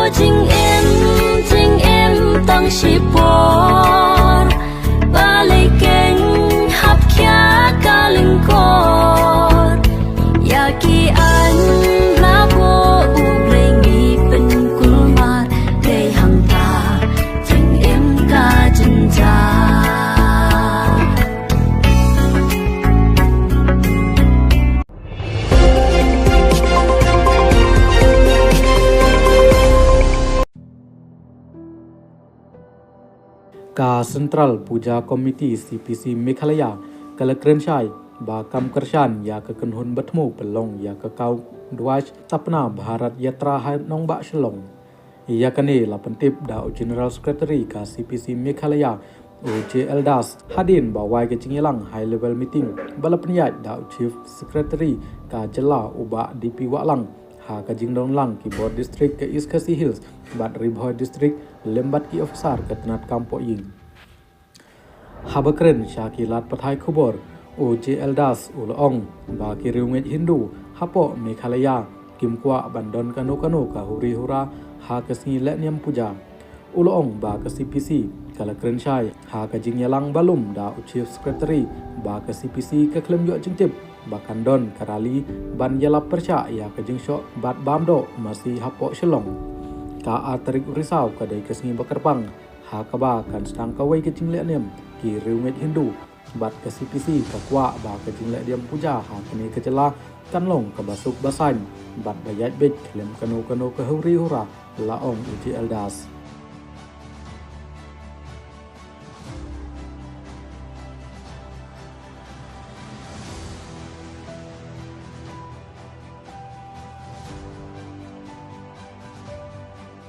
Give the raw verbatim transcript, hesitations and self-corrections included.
Jingim, jingim tang shipor, balei kein hap khia ka lyngkor. Ïa ki aiñ la buh U Blei ngi pynkulmar, dei hangta jingim ka jynjar. Ka Central Puja Committee, C P C Meghalaya, ka la kren shai ba kam kyrshan ïa ka kynhun ba thmu pynlong ïa ka Khau Dhwaj Sthapna Bharat Yatra ha nongbah Shillong. Ïa kane la pyntip da u General Secretary ka C P C Meghalaya, u J L Das, hadien ba wai ka jingïalang high level meeting ba la pynïaid da u Chief Secretary ka jylla, u Bah D P Wahlang, ha ka jingdon lang ki bor district ka East Khasi Hills bad Ri Bhoi District, lem bad ki officer ka tnat kam pohïing. Haba kren sha ki lad pathai khubor, u J L Das u la ong ba ki riewngeit Hindu hapoh Meghalaya kim kwah ban don kano kano ka huri hura ha ka sngi lehniam puja. U la ong ba ka C P C ka la kren shai ha ka jingïalang ba lum da u Chief Secretary ba ka C P C ka khlem ïoh jingtip ba kan don ka rally ban ïalap pyrshah ïa ka jingshoh bat bam doh masi hapoh Shillong. Ka ar tarik u Risaw ka dei ka sngi ba kyrpang, ha kaba kan sdang kawei ka jinglehniam ki riewngeit Hindu, bad ka C P C ka kwah ba ka jinglehniam puja ha kane ka jylla kan long kaba suk ba saiñ bad ba ïaid beit khlem kano kano ka huri hura, la ong u J L Das.